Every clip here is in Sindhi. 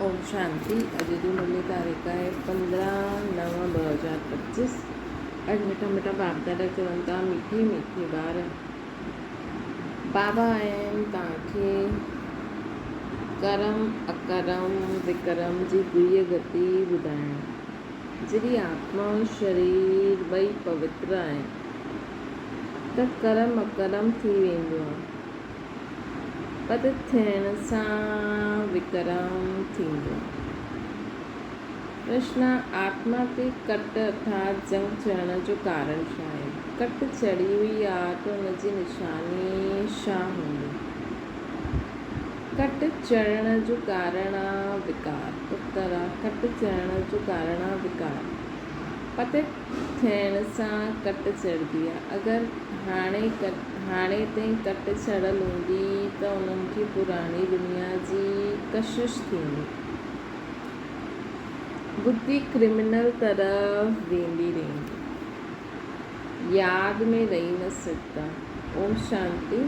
اوم شانتي اڄ جي مرلي تاريخ آهي 15/9/2025 اڄ مٺا مٺا باپ دادا چون ٿا مٺي مٺي ٻار بابا آهن توهان کي ڪرم اڪرم وڪرم جي گهي گتي ٻڌائڻ جڏهن آتما ۽ شرير ٻئي پوتر آهن ته ڪرم اڪرم ٿي ويندو آهي پتت ٿيڻ سان وڪرم ٿيندو. پرشن، آتما تي ڪٽ ارٿات جنگ چڙهڻ جو ڪارڻ ڇا آهي؟ ڪٽ چڙهي هئي آ ته ان جي نشاني ڇا هوندي؟ ڪٽ چڙهڻ جو ڪارڻ آ وڪار. اتر، ڪٽ چڙهڻ جو ڪارڻ آ وڪار. پتت ٿيڻ سان ڪٽ چڙهندي آ. اگر هاڻي هاڻي تائين ڪٽ چڙهيل هوندي ته انهن کي پراڻي دنيا جي ڪشش ٿيندي. ٻڌي ڪرمنل طرف ويندي رهندي. ياد ۾ رهي نه سگهندا. اوم شانتي.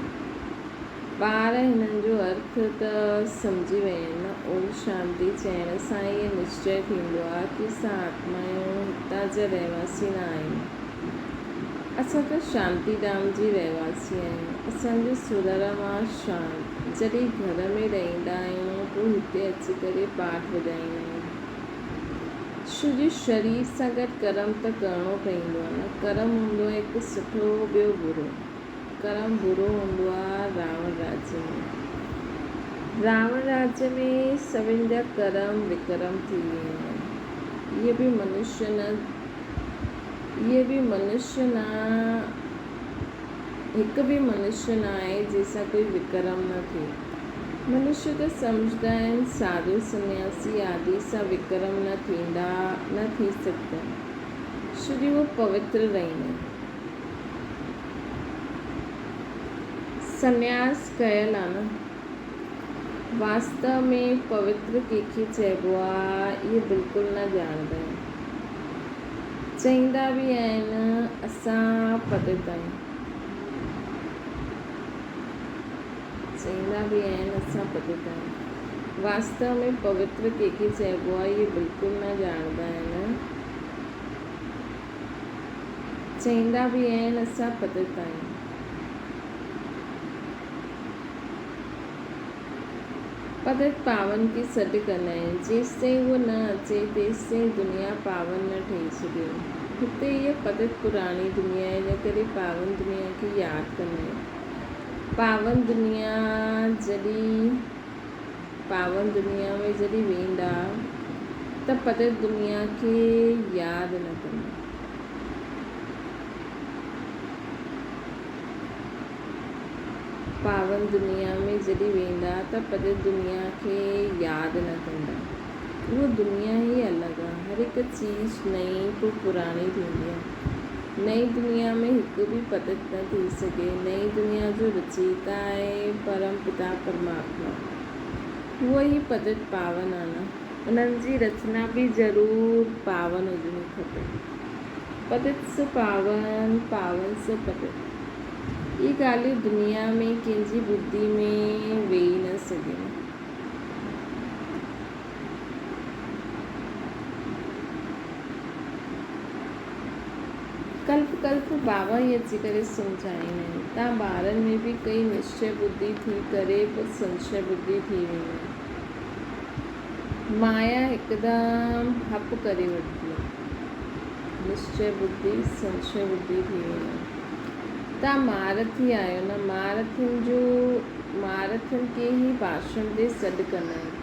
ٻار هنن جو ارٿ ته سمجهي ويا آهن نه. اوم شانتي چئڻ سان ئي نشچي ٿيندو آهي ڪي اسان آتمائون هتان جا رهواسي نه آهيون. اسان ته شانتي ڌام جي رهواسي آهيون. اسان جو سوررم آهي شانت. جڏهن گهر ۾ رهندا آهيون پوء هتي اچي ڪري پاٺ ٻڌائيندا آهيون. ڇو جو شرير سان گڏ ڪرم ته ڪرڻو پوندو آهي نه. ڪرم هوندو آهي هڪ سٺو ٻيو برو. ڪرم برو هوندو آ راوڻ راڄ ۾. راوڻ راڄ ۾ سڀن جا ڪرم وڪرم ٿي ويندا آهن. اهي به منشيه نه اهي به منشيه نه هڪ به منشيه نه آهي جنهن سان ڪوئي وڪرم نه ٿئي. منشيه ته سمجهندا آهن ساڌو سنياسي آدي سان وڪرم نه ٿيندا نه ٿي سگهندا آهن. ڇو جو اهي پوتر رهندا آهن. سنياس ڪيل آ نه. واستو ۾ پوتر ڪنهن کي چئبو آ اهي بلڪل نه ڄاڻندا آهن. چئيندا به آهن اسان پتت آهيون. چئيندا به آهن اسان پتت آهيون. واستو ۾ پوتر ڪنهن کي چئبو آ اهي بلڪل نه ڄاڻندا آهن. چئيندا به آهن اسان پتت آهيون. پتت پاون کي سڏ ڪندا آهن. جيستائين اهو نه اچي تيستائين دنيا پاون نه ٺهي سگهي. هتي هيء پتت پراڻي دنيا آهي ان ڪري پاون دنيا کي ياد ڪندا آهن. پاون دنيا جڏهن پاون دنيا ۾ جڏهن ويندا ته پتت دنيا کي ياد نه ڪندا. پاون دنيا ۾ جڏهن ويندا ته پتت دنيا کي ياد نه ڪندا. اها دنيا ئي الڳ آ. هر هڪ چيز نئين پوء پراڻي ٿيندي آ. نئين دنيا ۾ هڪ به پتت نه ٿي سگهي. نئين دنيا جو رچيتا آهي پرم پتا پرماتما. اهو ئي پتت پاون آ نه. انهن جي رچنا به ضرور پاون هجڻي کپي. پتت سو پاون، پاون سو پتت. اهي ڳالهيون دنيا ۾ ڪنهن جي ٻڌي ۾ ويهي نه سگهيون. ڪلپ ڪلپ بابا ئي اچي ڪري سمجهائيندا آهن. تان ٻارن ۾ به ڪئي نشچي ٻڌي ٿي ڪري پوء سنشي ٻڌي ٿي ويندا آهن. مايا هڪدم هپ ڪري وٺندي آهي. نشچي ٻڌي سنشي ٻڌي ٿي ويندا آهن. تان مهارٿي آهيو نه مهارٿين جو مهارٿين کي ئي ڀاشڻ تي سڏ ڪندا آهن.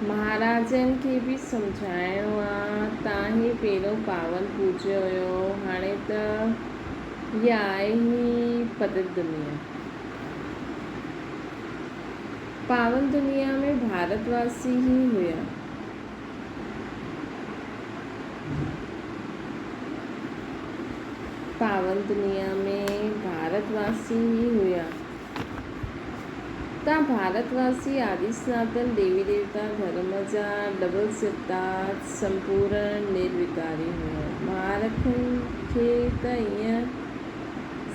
مهاراجن کي به سمجهائڻو آ تان هي پهريون پاون پوڄيو هيو هاڻي ته هيء آهي ئي پتت دنيا. پاون دنيا ۾ ڀارت واسي ئي هيا. پاون دنيا ۾ ڀارت واسي ئي هيا. تان ڀارت واسي آدي سناتن ديوي ديوتا ڌرم جا ڊبل سرتاج سمپورڻ نروڪاري هيا. مهارٿين کي ته ائين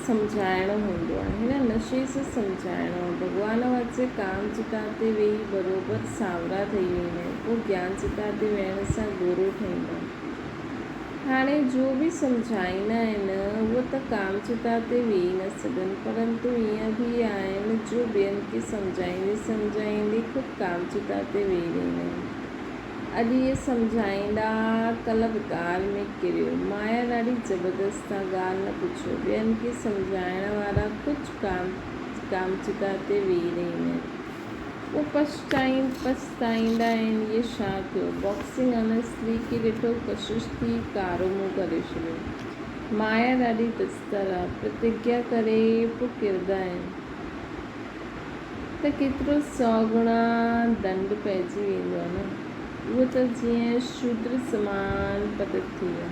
سمجهائڻو هوندو آهي. هن نشي سان سمجهائڻو آهي. ڀڳوان واچي ڪام چتا تي ويهي بروبر سانورا ٿئي ويندا آهن. پوء گيان چتا تي ويهڻ سان گورو ٺهيندا آهن. هاڻي جو به سمجهائيندا آهن، اهو ته ڪام چتا تي ويهي نه سگهن، پرنتو ائين به آهن جو ٻين کي سمجهائيندي سمجهائيندي خود ڪام چتا تي ويهي رهندا آهن. اڄ اهي سمجهائيندا، ڪلهه وڪار ۾ ڪريو. مايا ڏاڍي زبردست آ، ڳالهه نه پڇو. ٻين کي سمجهائڻ وارا ڪجهه ڪامچتا تي ويهي رهندا آهن. پوء پڇتائيندا آهن، اهي ڇا ٿيو؟ باڪسنگ ان استري کي ڏٺو، ڪشش ٿي ڪارو منهن ڪري ڇڏيو. مايا ڏاڍي تستر آ، پرتگيا ڪري پوء ڪردا آهن. ته ڪيترو سؤ گڻا دنڊ پئجي ويندو آهي نه. اهو ته جيئن شودر سمان پتت ٿي ويا.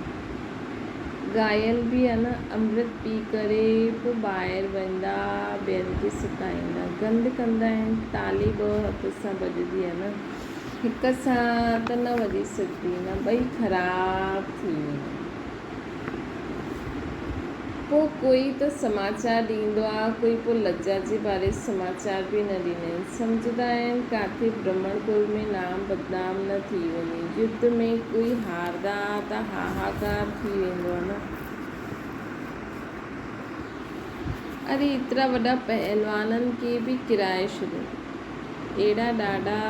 گائل به آهي نه امرت پي ڪري پوء ٻاهر ويندا ٻين کي ستائيندا. گند ڪندا آهن. تالي ٻه هٿ سان ڀڄندي آهي نه. هڪ سان ته نه وڄي سگهبي نه ٻئي خراب ٿي ويندا. پوء ڪوئي ته سماچار ڏيندو آ، ڪوئي پوء لڄا جي باري سماچار به نه ڏيندا آهن. سمجهندا آهن ڪاٿي برهمڻ ڪل ۾ نام بدنام نه ٿي وڃي. يڌ ۾ ڪوئي هاردا ته هاهاڪار ٿي ويندو آ نه. اري ايترا وڏا پهلوانن کي به ڪيرائي ڇڏيو. اهڙا ڏاڍا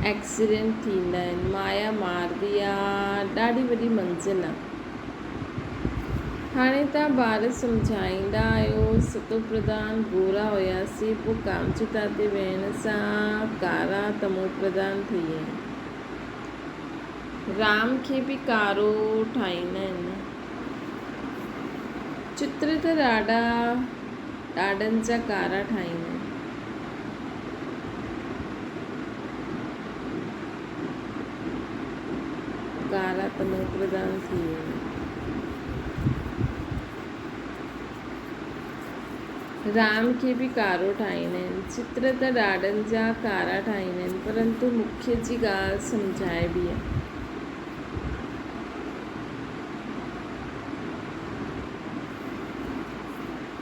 ايڪسيڊنٽ ٿيندا آهن. مايا مارندي آ. ڏاڍي وڏي منزل آ. هاڻي توهان ٻار سمجهائيندا آهيو، ستو پرڌان گورا هياسين، پوء ڪامچتا تي ويهڻ سان ڪارا تمو پرڌان ٿي ويا آهيون. رام کي به ڪارو ٺاهيندا آهن نه. چتر ته ڏاڍا ڏاڍن جا ڪارا ٺاهيندا آهن. ڪارا تمو پرڌان ٿي ويا. رام کي به ڪارو ٺاهيندا آهن. چتر ته ڏاڍن جا ڪارا ٺاهيندا آهن، پرنتو مکيه جي ڳالهه سمجهائبي آهي.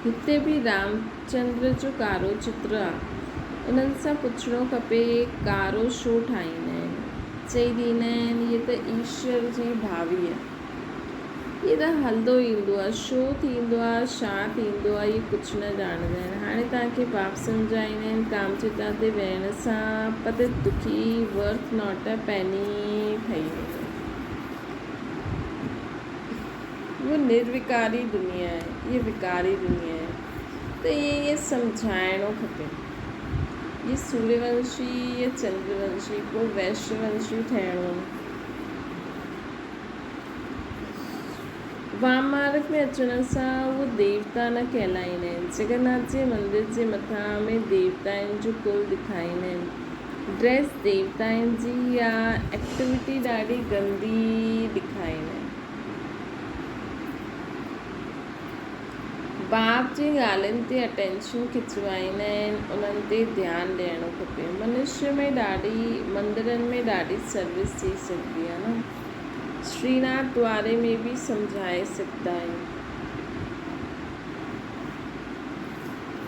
هتي به رامچندر جو ڪارو چتر آ. انهن سان پڇڻو کپي ڪارو ڇو ٺاهيندا آهن؟ چئي ڏيندا آهن هيء ته ايشور جي ڀاوي آ. هيء ته هلندو ايندو آ. ڇو ٿيندو آ، ڇا ٿيندو آ، اهي ڪجهه نه ڄاڻندا آهن. هاڻي توهان کي باپ سمجهائيندا آهن ڪامچتا تي ويهڻ سان پتت دکي ورٿ not a پيني ٺهي ويندو. اهو نروڪاري دنيا آهي، اها وڪاري دنيا آهي ته ائين ائين سمجهائڻو کپي. اهي سوريه ونشي يا چندر ونشي پوء ويشيه ونشي ٺهڻو آهي. وام مارگ ۾ اچڻ سان اهو ديوتا نه ڪهلائيندا آهن. جگناٿ جي مندر جي مٿان ۾ ديوتائن جو ڪل ڏکائيندا آهن. ڊريس ديوتائن جي يا ايڪٽيوٽي ڏاڍي گندي ڏکائيندا آهن. باپ جي ڳالهين تي اٽينشن کچوائيندا آهن انهن تي ڌيان ڏيڻو کپي منشي ۾ ڏاڍي مندرن ۾ ڏاڍي سروس ٿي سگهبي آهي نه شريناٿ دواري ۾ به سمجهائي سگهندا آهيون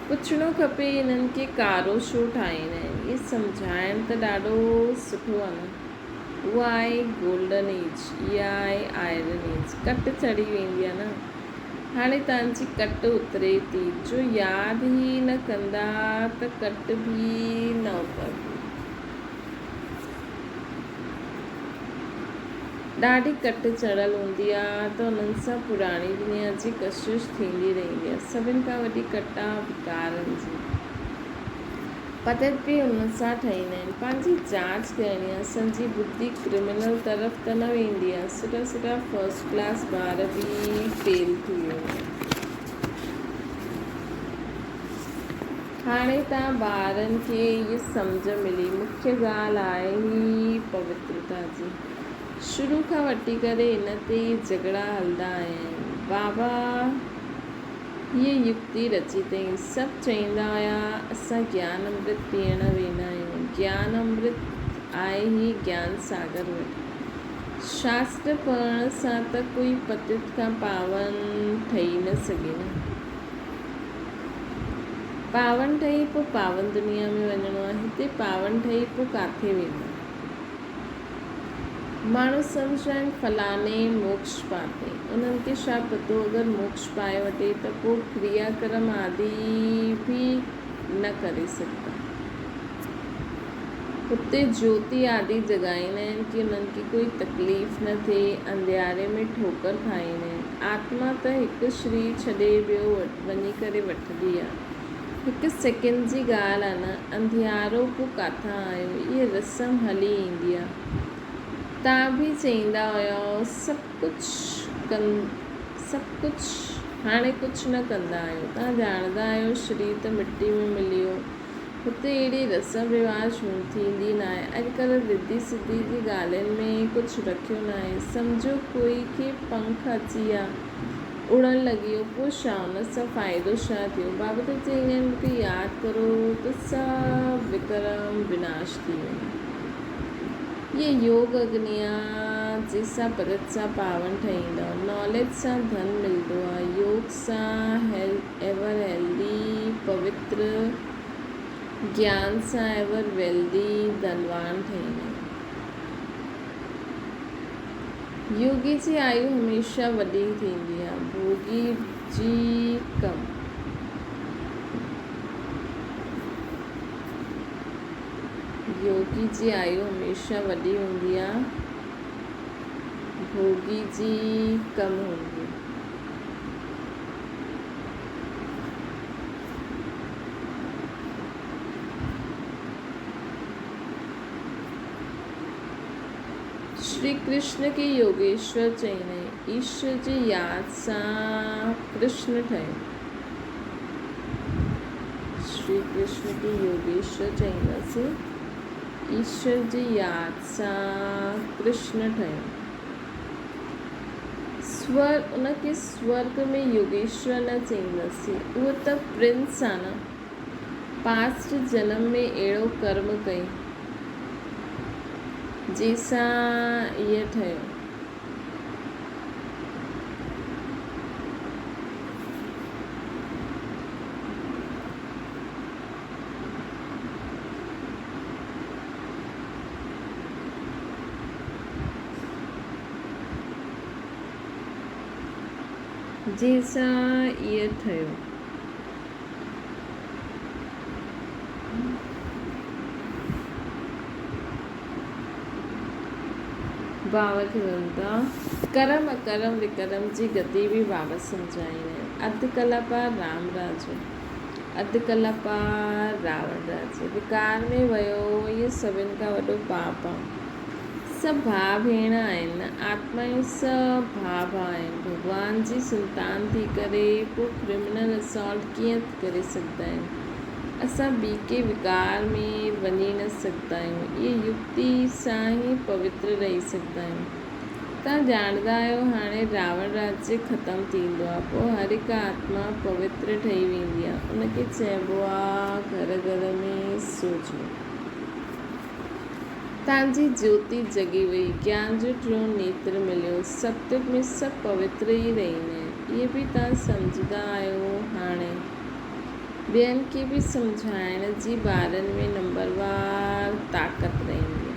پڇڻو کپي انهن کي ڪارو ڇو ٺاهيندا آهن اهي سمجهائڻ ته ڏاڍو سٺو آهي نه. اها آهي گولڊن ايج، اها آهي آئرن ايج. ڪٽ چڙهي ويندي آهي نه. هاڻي توهان جي ڪٽ اتري ٿي. جو ياد ئي نه ڪندا ته ڪٽ به نه اترندي. ڏاڍي ڪٽ چڙهيل هوندي آهي ته انهن سان پراڻي دنيا جي ڪشش ٿيندي رهندي آهي. سڀن کان وڏي ڪٽ آهي وڪارن جي. پتت به ان سان ٺهيندا آهن. پنهنجي جاچ ڪرڻي آهي. اسان جي ٻڌي ڪرمنل طرف ته نه ويندي آهي. سٺا سٺا فرسٽ ڪلاس ٻار به فيل ٿي ويندا آهن. هاڻي توهان ٻارن کي هيء سمجهه ملي. مکيه ڳالهه آهي هي پوترتا جي. شروع کان وٺي ڪري ان تي ئي جهڳڙا هلندا آيا آهن. بابا! هيء يڪتي رچي اٿئي. سڀ چئيندا هيا، اسان گيان امرت پيئڻ ويندا آهيون. گيان امرت آهي هي گيان ساگر وٽ. شاستر پڙهڻ سان ته ڪوئي پتيت کان پاون ٺهي نه سگهي نه. پاون ٺهي پوء پاون دنيا ۾ وڃڻو آهي، هتي پاون ٺهي پوء ڪاٿي ويندا؟ ماڻهو سمجهندا آهن فلاڻي موڪش پاتي، انهن کي ڇا پتو اگر موڪش پائي وٺي ته پوء ڪريا ڪرم آدي به نه ڪري سگهندا. اتي جيوتي آدي جڳائيندا آهن ڪي انهن کي ڪوئي تڪليف نه ٿئي، انڌياري ۾ ٺوڪر کائيندا آهن. آتما ته هڪ شرير ڇڏي ٻيو وڃي ڪري وٺندي آ. هڪ سيڪنڊ جي ڳالهه آ نه، انڌيارو پو ڪاٿان آيو؟ اهي رسم هلي ايندي آ. تان به چئيندا هيائو سڀ ڪجهه ڪن سڀ ڪجهه هاڻي ڪجهه نه ڪندا آهيو. تان ڄاڻندا آهيو شرير ته مٽي ۾ ملي ويو. هتي اهڙي رسم رواج ٿيندي ناهي. اڄڪلهه رڌي سڌي جي ڳالهين ۾ ڪجهه رکيو ناهي. سمجهو ڪوئي کي پنک اچي ويا، اڙڻ لڳي ويو، پوء ڇا ان سان فائدو ڇا ٿيو؟ بابا ته چئيندا آهن مون کي ياد ڪرو ته سڀ وڪرم وناش ٿي ويندا. هيء يوگ اگني آ، جنهن سان پرت سان پاون ٺهيندؤ. ناليج سان ڌن ملندو آ. يوگ سان ايور هيلدي، پوتر، گيان سان ايور ويلدي، ڌنوان ٺهيندا آهيون. يوگي جي آيو هميشه وڏي ٿيندي آ، ڀوڳي جي ڪم. يوگي جي آيو هميشه وڏي هوندي آ، ڀوڳي جي ڪم هوندي آ. شري ڪرشن کي يوگيشور چئيندا آهن. ايشور جي ياد سان ڪرشن ٺهيو. شري ڪرشن کي يوگيشور چئينداسين. ايشور جي ياد سان ڪرشن ٺهيو. سور ان کي سورڳ ۾ يوگيشور نه چئينداسين. اهو ته پرنس آ نه. پاسٽ جنم ۾ اهڙو ڪرم ڪئي جنهن سان ائين ٺهيو. جنهن سان ائين ٺهيو. ڀاو ٿي وڃن ٿا. ڪرم اڪرم وڪرم جي گتي به بابت سمجهائيندا آهن. اڌ ڪلپا رام راج، اڌ ڪلپا راوڻ راج. وڪار ۾ ويو اهو سڀن کان وڏو پاپ آ. سڀ ڀاء ڀيڻ آهن، آتمائون سڀ ڀاء ڀاء آهن. ڀڳوان جي سنتان ٿي ڪري پوء ڪرمنل اسالٽ ڪيئن ڪري سگهندا آهن؟ اسان ٻي ڪي وڪار ۾ وڃي نه سگهندا آهيون. اهي يڪتي سان ئي پوتر رهي سگهندا آهيون. توهان ڄاڻندا آهيو هاڻي راوڻ راجيه ختم ٿيندو آهي، پوء هر هڪ آتما پوتر ٺهي ويندي آهي. ان کي چئبو آهي گهر گهر ۾ سوجهرو. تان جي جيوتي جڳي وئي، گيان جو ٽيون نيتر مليو. ستيگ ۾ سڀ پوتر ئي رهندا آهن. اهي به توهان سمجهندا آهيو. هاڻي ٻين کي به سمجهائڻ جي ٻارن ۾ نمبروار طاقت رهندي آهي.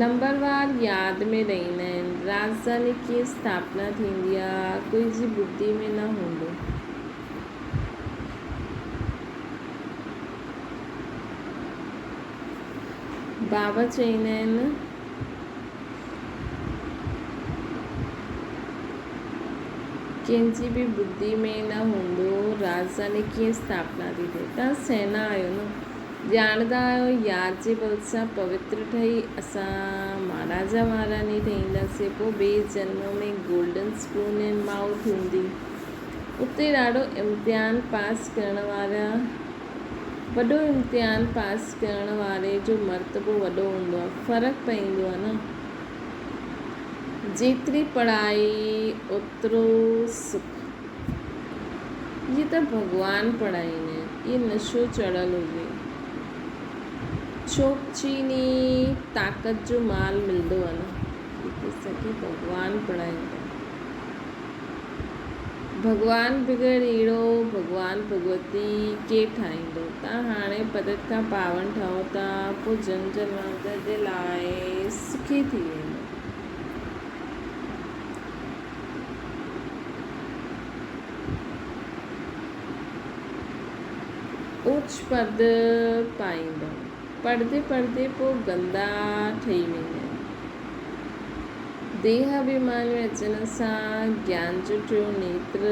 نمبروار ياد ۾ رهندا آهن. راڄڌاني ڪيئن اسٿاپنا ٿيندي آ، ڪوئي جي ٻڌي ۾ نه هوندو. بابا چئيندا آهن. ڪنهن جي به ٻڌي ۾ نه هوندو، راڄڌاني ڪيئن اسٿاپنا ٿي ٿئي. توهان سهنا آهيو نه. ڄاڻندا آهيو ياد جي بل سان پوتر ٺهي اسان مهاراجا مهاراڻي ٺهينداسين پوء ٻئي جنم ۾ گولڊن اسپون ان مائوٿ هوندي اتي ڏاڍو امتحان پاس ڪرڻ وارا وڏو امتحان پاس ڪرڻ واري جو مرتبو وڏو هوندو آهي فرق پئيندو آهي نه جيتري پڙهائي اوترو سک. اهي ته ڀڳوان پڙهائيندا آهن. اهي نشو چڙهيل هجي. چوڪچيني طاقت جو مال ملندو آهي نه. هتي اسان کي ڀڳوان پڙهائين ٿا. ڀڳوان بغير اهڙو ڀڳوان ڀڳوتي ڪير ٺاهيندو؟ تان هاڻي پتت کان پاون ٺهو ٿا، پوء جنم جنمانتر جي لاء سکي ٿي ويندو. اوچ پد پائيندو. پڙهندي پڙهندي پوء گندا ٺهي ويندا آهن. ديهه اڀيمان ۾ اچڻ سان گيان جو ٽيون نيتر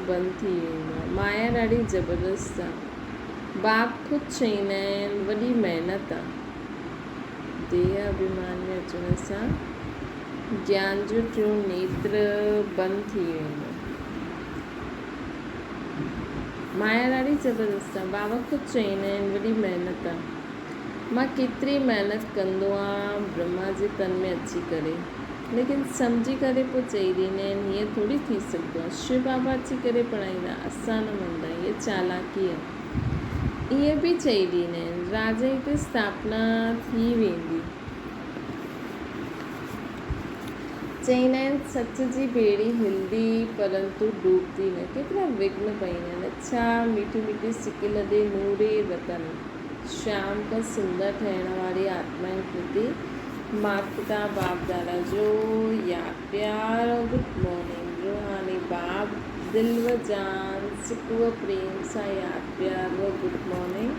بند ٿي ويندو آهي. مايا ڏاڍي زبردست آهي. باپ خود چئيندا آهن وڏي محنت آهي. ديهه اڀيمان ۾ اچڻ سان گيان جو ٽيون نيتر بند ٿي ويندو آهي. مايا ڏاڍي زبردست آ. بابا خود چئيندا آهن وڏي محنت آ. مان ڪيتري محنت ڪندو آن برهما جي تن ۾ اچي ڪري. ليڪن سمجهي ڪري پوء چئي ڏيندا آهن هيئن ٿوري ٿي سگهندو آ. شو بابا اچي ڪري پڙهائيندا اسان نه مڃندا آهيون هيء چالاڪي آ. ائين به چئي ڏيندا آهن راجا جي ته اسٿاپنا ٿي ويندي. چئيندا آهن سچ جي ٻيڙي هلندي پرنتو ڊوبندي نه. ڪيترا وگهن پئيندا آهن. اڇا ميٺي ميٺي سڪي لڌي نوري رتن شيام کان سندر ٺهڻ واري آتمائن پرتي مات پتا باپ دادا جو ياد پيار ۽ گڊ مارننگ روحاني باپ دل و جان سڪ و پريم سان ياد پيار و گڊ مارننگ.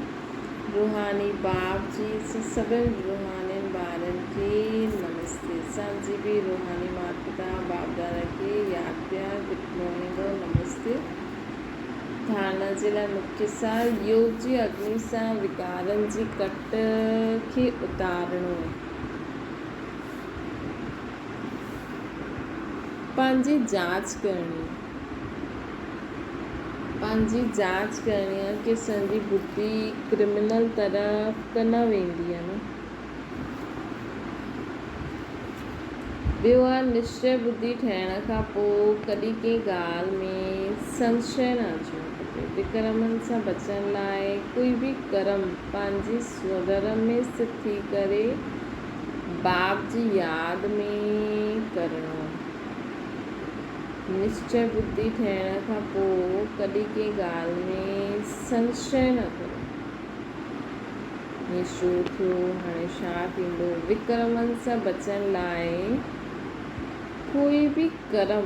روحاني باپ جي سڀن روحانين ٻارن کي نمستي. اسان جي به روحاني مات پتا باپ دادا کي ياد پيار گڊ مارننگ اور نمستي. ڌارنا جي لاء مکيه سار يوگ جي اگني سان وڪارن جي ڪٽ کي اتارڻو آهي. پنهنجي جاچ ڪرڻي. پنهنجي جاچ ڪرڻي آهي ڪي اسان جي ٻڌي ڪرمنل طرف ته نه ويندي آهي نه. ٻيو آهي نشچي ٻڌي ٺهڻ کان پوء ڪڏهن ڪنهن ڳالهه ۾ سنشي نه اچڻو کپي. وڪرمن سان بچڻ لاء ڪوئي به ڪرم پنهنجي سوڌرم ۾ اسٿت ٿي ڪري باپ جي ياد ۾ ڪرڻو آهي. نشچي ٻڌي ٺهڻ کان پوء ڪڏهن ڪنهن ڳالهه ۾ سنشي نه ڪريو. هي ڇو ٿيو، هاڻي ڇا ٿيندو؟ وڪرمن سان بچڻ لاء ڪوئي به ڪرم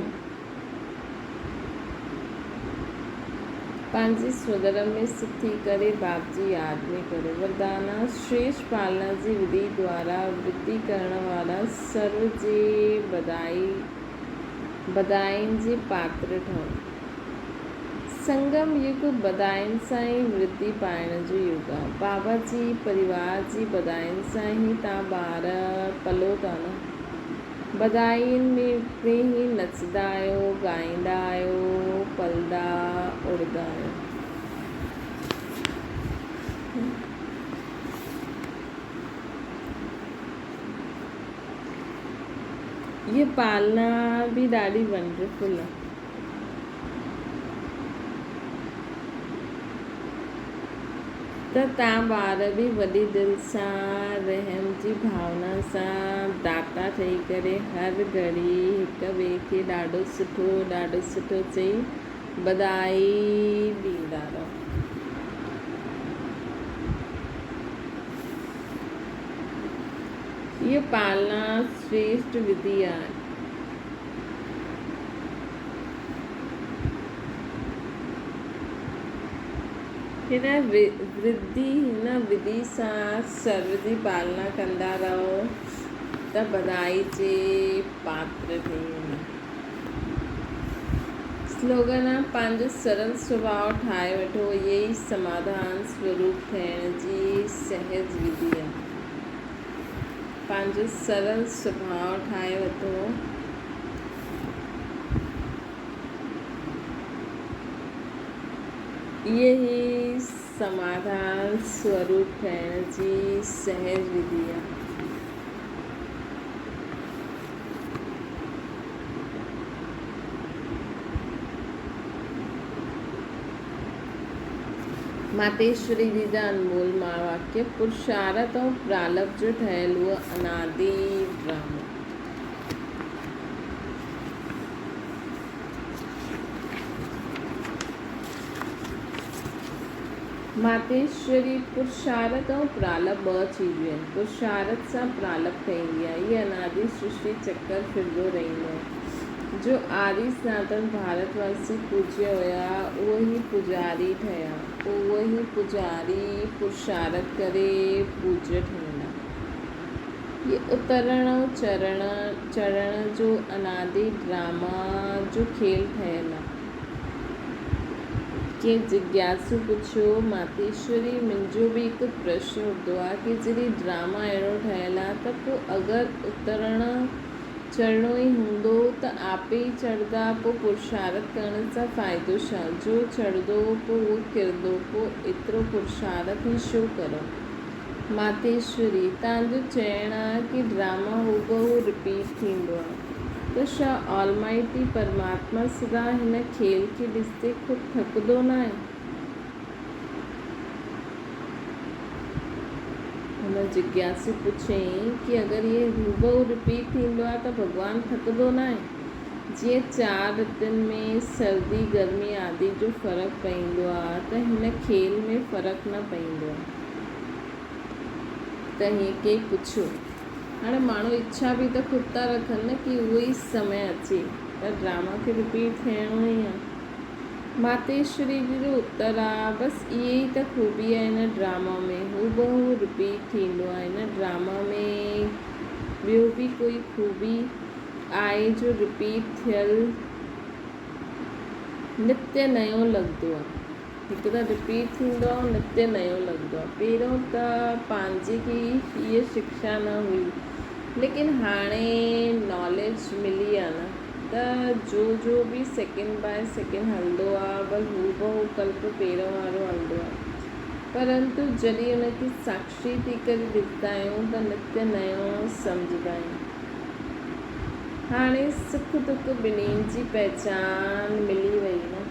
پنهنجي سودرم ۾ سٿ ٿي ڪري باپ جي ياد ۾ ڪريو. وردانا، شريشٺ پالنا جي وڌي دوارا ورڌي ڪرڻ وارا سرو جي بدائي بدائين جي پاتر ٺهو. سنگم يگ بدائين سان ئي ورڌي پائڻ جو يگ آ. بابا جي پريوار جي بدائين سان ئي تان ٻار پلو ٿا نه. بدائين ۾ ئي نچندا آهيو، ڳائيندا آهيو، پلدا اڙدا آهيو. هيء پالنا به ڏاڍي ونڊرفل آ. ته تان ٻار به وڏي دل سان رحم جي ڀاونا سان داتا ٺهي ڪري هر گهڙي هڪ ٻئي کي ڏاڍو سٺو ڏاڍو سٺو چئي بدائي ڏيندا رهو. هيء پالنا شريشٺ وڌي آهي. هن ورڌي هن وڌي سان سرو جي پالنا ڪندا رهو ته ڀلائي جي پاتر ٿي وڃو. سلوگن، پنهنجو سرل سڀاء ٺاهي وٺو، اهي ئي سماڌان سوروپ ٿيڻ جي سهج وڌي آهي. پنهنجو سرل سڀاء ٺاهي وٺو. اهي ئي سماڌان سوروپ ٺهڻ جي سهج وڌي آهي. ماتيشوري جي جا انمول مهاواڪيه، پرشارٿ ۽ پرالب جو ٺهيل اهو انادي ڊرامو. ماتيشوري، پرشارٿ ۽ پرالب ٻه چيزون آهن. پرشارٿ سان پرالب ٺهندي آهي. هيء انادي سرشٽي چڪر ڦرندو رهندو آهي. جو آري سناتن ڀارت واسي پوڄيا هيا، اهي ئي پوڄاري ٺهيا. پوء اهي ئي پوڄاري پرشارٿ ڪري پوڄيه ٺهندا. هيء اترڻ ۽ چڙهڻ جو انادي ڊراما جو کيل ٺهيل آهي. ڪنهن جگياسو پڇيو، ماتيشوري منهنجو به هڪ پرشن اٿندو آهي ڪي جڏهن ڊراما اهڙو ٺهيل آهي ته پوء اگر اترڻ چڙهڻو ئي هوندو ته آپي ئي چڙهندا، پوء پرشارٿ ڪرڻ سان فائدو ڇا؟ جو چڙهندو پوء اهو ڪرندو، پوء ايترو پرشارٿ ئي ڇو ڪرڻ؟ ماتيشوري، تان جو چئڻ آ ڪي ڊراما هوبهو رپيٽ ٿيندو آ، ته ڇا آلمائٽي پرماتما سدا هن کيل کي ڏسندي خود ٿڪندو ناهي؟ هن جگياسو پڇيائين ڪي اگر اهي هوبهو رپيٽ ٿيندو آهي ته ڀڳوان ٿڪندو ناهي؟ جيئن چار رتن ۾ سردي گرمي آدي جو فرق پئيندو آهي ته هن کيل ۾ فرق نه پئيندو آهي. ته هيئن ڪنهن پڇيو. هاڻي ماڻهو اڇا به ته خود ٿا رکن نه ڪي اهو ئي سمي اچي ته ڊراما کي رپيٽ ٿيڻو ئي آهي. ماتيشوري جي جو اتر آ بس اهي ئي ته خوبي آ هن ڊراما ۾ هوبهو رپيٽ ٿيندو آ هن ڊراما ۾ ٻيو به ڪوئي خوبي آهي جو رپيٽ ٿيل نتي نيو لڳندو آ هڪ ته رپيٽ ٿيندو آ ۽ نتي نيو لڳندو آ پهريون ته پنهنجي کي هيء شڪشا نه هئي ليڪن هاڻي ناليج ملي آ نه ته جو جو به سيڪنڊ باء سيڪنڊ هلندو آ بس هوبهو ڪلپ پهريون وارو هلندو آ پرنتو جڏهن ان کي ساڪشي ٿي ڪري ڏسندا آهيون ته نتيه نيو سمجهندا آهيون. هاڻي سک دک ٻنهين جي پهچان ملي وئي نه.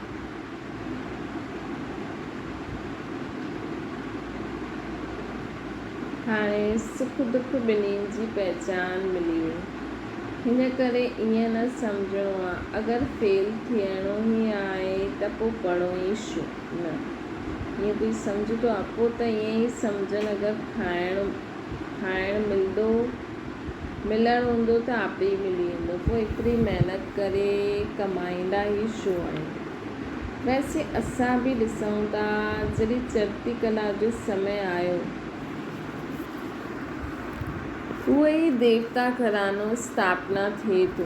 هاڻي سک دک ٻنهين جي پهچان ملي وئي. هن ڪري ائين نه سمجهڻو آ اگر فيل ٿيڻو ئي آهي ته پو پڙهو ئي ڇو نه. ائين ڪوئي سمجهندو آ؟ پو ته ائين ئي سمجهن اگر کائڻ ملندو ملڻ هوندو ته آپي ئي ملي ويندو پو ايتري محنت ڪري ڪمائيندا ئي ڇو آهيون. ويسي اسان به ڏسون ٿا جڏهن چڙهتي ڪلا جو سمي آيو. اهو ئي ديوتا گهراڻو اسٿاپنا ٿئي ٿو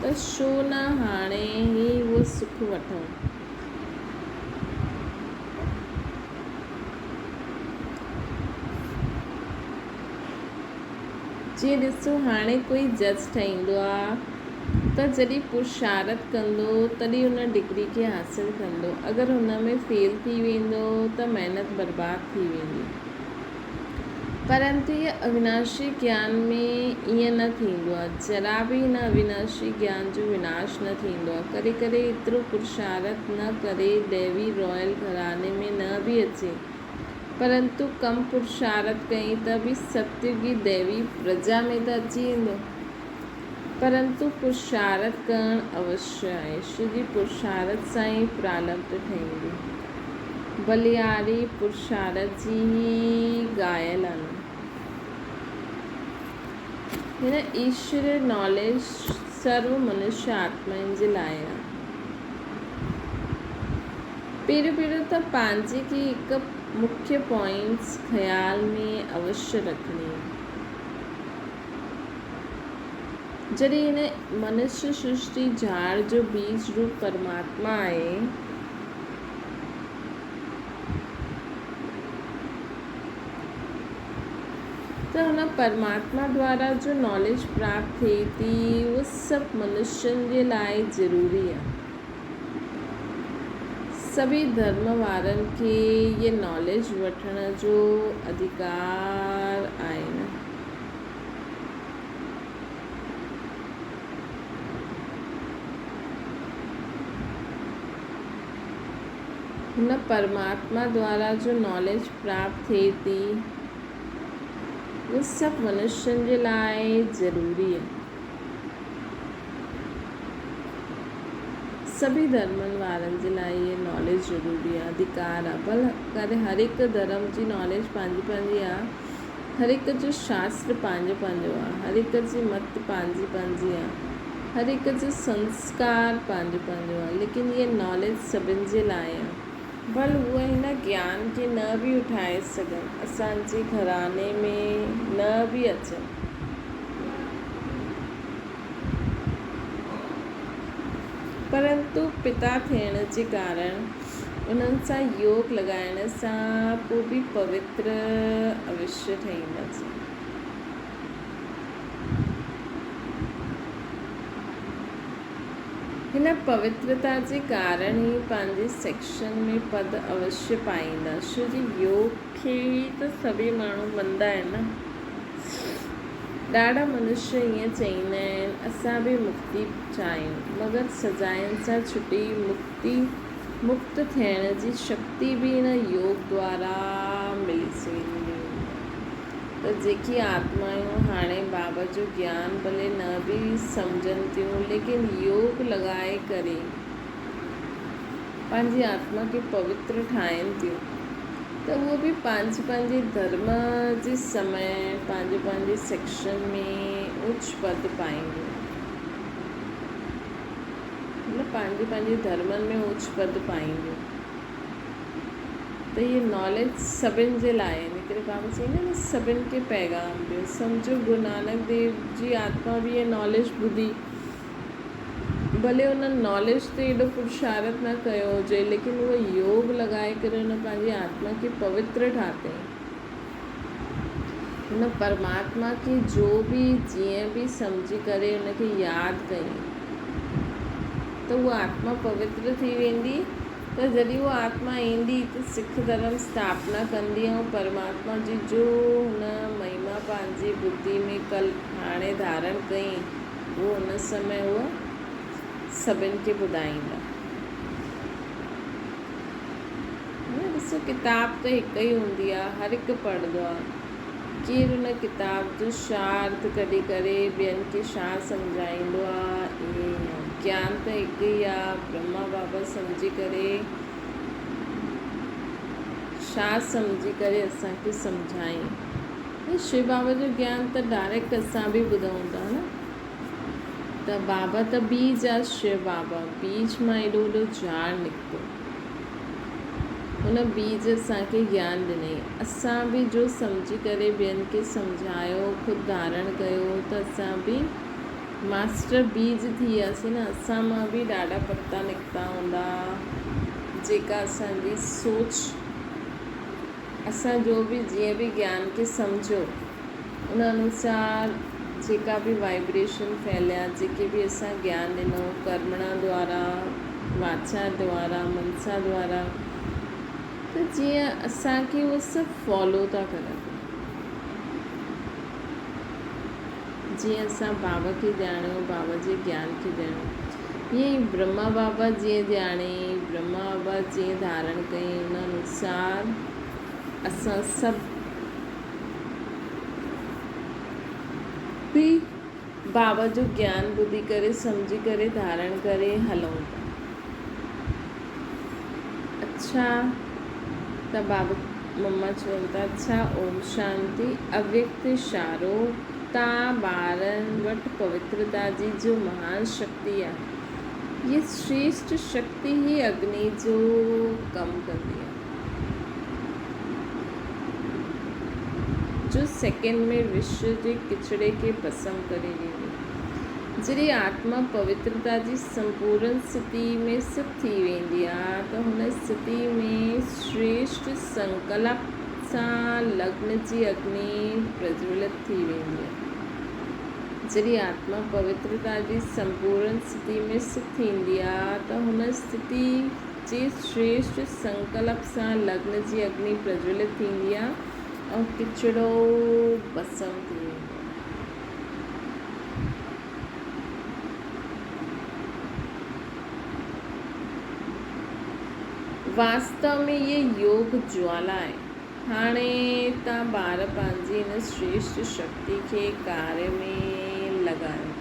ته ڇو نه هاڻي ئي اهو سک وٺون. جيئن ڏسو هاڻي ڪوئي جج ٺهيندو آ ته جڏهن پرشارٿ ڪندو تڏهن ان ڊگري کي حاصل ڪندو اگر ان ۾ فيل ٿي ويندو ته محنت برباد ٿي ويندي. پرنتو هيء اويناشي گيان ۾ ائين نه ٿيندو آهي. ذرا به هن اويناشي گيان جو وناش نه ٿيندو آهي. ڪڏهن ڪڏهن ايترو پرشارٿ نه ڪري ديوي رائل گهراڻي ۾ نه به اچي، پرنتو ڪم پرشارٿ ڪيائين ته به ستيوگي ديوي پرجا ۾ ته اچي ويندو. پرنتو پرشارٿ ڪرڻ اوشيه آهي. شو جي پرشارٿ سان ئي پرالبڌ ٺهيندي. بلياري پرشارٿ جي ئي ڳايل آهن. هن ايشوري ناليج سرو منشيه آتمائن جي لاء آهي. پهريون پهريون ته پنهنجي کي هڪ مکيه پوائنٽس خيال ۾ اوشيه رکڻي آهي. جڏهن هن منشيه سرشٽي جھاڙ جو بيج روپ پرماتما آهي، ته هن پرماتما دوارا جو ناليج پراپت ٿئي ٿي، اهو سڀ منشين جي لاء ضروري آهي. سڀئي ڌرم وارن کي هيء ناليج وٺڻ جو اڌڪار آهي نه. هن پرماتما دوارا جو ناليج پراپت ٿئي ٿي، اهو سڀ منشين جي لاء ضروري آهي. سڀئي ڌرمن وارن جي لاء اهي ناليج ضروري آهي، اڌڪار آهي. ڀل ڪري هر هڪ ڌرم جي ناليج پنهنجي پنهنجي آهي، هر هڪ جو شاستر پنهنجو پنهنجو آهي، هر هڪ جي مت پنهنجي پنهنجي آهي، هر هڪ جو سنسڪار پنهنجو پنهنجو آهي، ليڪن اهي ناليج سڀن جي لاء آهي. ڀل هو هن گيان کي نه به اٺائي سگهن، اسان جي گهراڻي ۾ نه به اچن. پرنتو پتا ٿيڻ جي ڪارڻ انهن سان يوگ لڳائڻ سان پوء به پوتر اوشيه ٺهينداسين. هن پوترتا جي ڪارڻ ئي پنهنجي سيڪشن ۾ پد اوشيه پائيندا. ڇو جي يوگ کي ئي ته سڀئي ماڻهو مڃدا آهن نه. ڏاڍا منشيه ائين چئيندا آهن، اسان به مڪتي چاهيون، مگر سزائن سان ڇٽي مڪتي مڪت ٿيڻ جي شڪتي به هن يوگ دوارا ملي سگهندي آهي. ته جيڪي آتمائون هاڻي بابا جو گيان ڀلي نه به سمجهن ٿيون ليڪن يوگ لڳائي ڪري پنهنجي آتما کي پوتر ٺاهين ٿيون ته اهي به پنهنجي پنهنجي ڌرم جي سمي پنهنجي پنهنجي سيڪشن ۾ اوچ پد پائينديون مطلب پنهنجي پنهنجي ڌرمن ۾ اوچ پد پائينديون. ته هيء ناليج سڀن جي لاء آهي، ان ڪري بابا چئيندا آهن نه سڀن کي پيغام ڏيو. سمجهو گرو نانڪ ديو جي آتما به هيء ناليج ٻڌي، ڀلي ان ناليج تي ايڏو پرشارٿ نه ڪيو هجي، ليڪن اهو يوگ لڳائي ڪري ان پنهنجي آتما کي پوتر ٺاتئين. هن پرماتما کي جو به جيئن به سمجهي ڪري ان کي ياد ڪيائين ته اها آتما پوتر ٿي ويندي. ته جڏهن اها آتما ايندي ته سک ڌرم اسٿاپنا ڪندي ۽ پرماتما جي جو هن مهما پنهنجي ٻڌي ۾ ڪل هاڻي ڌارڻ ڪئي، اهو ان سمي هوء سڀن کي ٻڌائيندا. ڏسو ڪتاب ته هڪ ئي هوندي آهي، هر هڪ پڙهندو آهي. ڪير ان ڪتاب جو ڇا ارٿ ڪڍي ڪري ٻين کي ڇا سمجهائيندو آ، ائين ئي آ. گيان ته هڪ ئي آ، برهما بابا سمجهي ڪري ڇا سمجهي ڪري اسان کي سمجهائين. هي شو بابا جو گيان ته ڊائريڪٽ اسان به ٻڌون ٿا نه. ته بابا ته بيج آ شو بابا، بيج مان ايڏو وڏو جهاڙ نڪتو. ان بيج اسان کي گيان ڏنائين. اسان به جو سمجهي ڪري ٻين کي سمجهايو، خود ڌارڻ ڪيو ته اسان به ماسٽر بيج ٿي وياسين نه، اسان مان به ڏاڍا پتا نڪتا هوندا، جيڪا اسان جي سوچ، اسان جو به جيئن به گيان کي سمجهيو، ان انوسار جيڪا به وائبريشن ڦهليا، جيڪي به اسان گيان ڏنو، ڪرمڻا دوارا، واچا دوارا، منسا دوارا، ته جيئن اسان کي اهو سڀ فالو ٿا ڪرن. جيئن اسان بابا کي ڄاڻيو، بابا جي گيان کي ڄاڻيو، ائين ئي برهما بابا جيئن ڄاڻي، برهما بابا جيئن ڌارڻ ڪئي، ان انوسار اسان سڀ به بابا جو گيان ٻڌي ڪري سمجهي ڪري ڌارڻ ڪري هلون ٿا. اڇا ته بابا مما چون ٿا اڇا اوم شانتي اويڪت اشارو تان ٻارن وٽ پوترتا جي جو مهان شڪتي آهي هيء شريشٽ شڪتي ئي اگني جو ڪم ڪندي آهي. جو سيڪنڊ ۾ وشو جي ڪچڙي کي ڀسم ڪري ڏيندي. جڏهن آتما پوترتا جي سمپورن اسٿتي ۾ سٿ ٿي ويندي آ ته هن اسٿتي ۾ شريشٽ سنڪلپ سان لگن جي اگني پرجولت ٿي ويندي آ. جڏهن آتما پوترتا جي سمپورن اسٿتي ۾ سٿ ٿيندي آ ته هن اسٿتي جي شريشٽ سنڪلپ سان لگن جي اگني پرجولت ٿيندي آ ۽ ڪچڙو ڀسم ٿي ويندو آ. واستو ۾ هيء يوگ جوالا آهي. هاڻي توهان ٻار پنهنجي هن شريشٽ شڪتي کي ڪاريه ۾ لڳايو.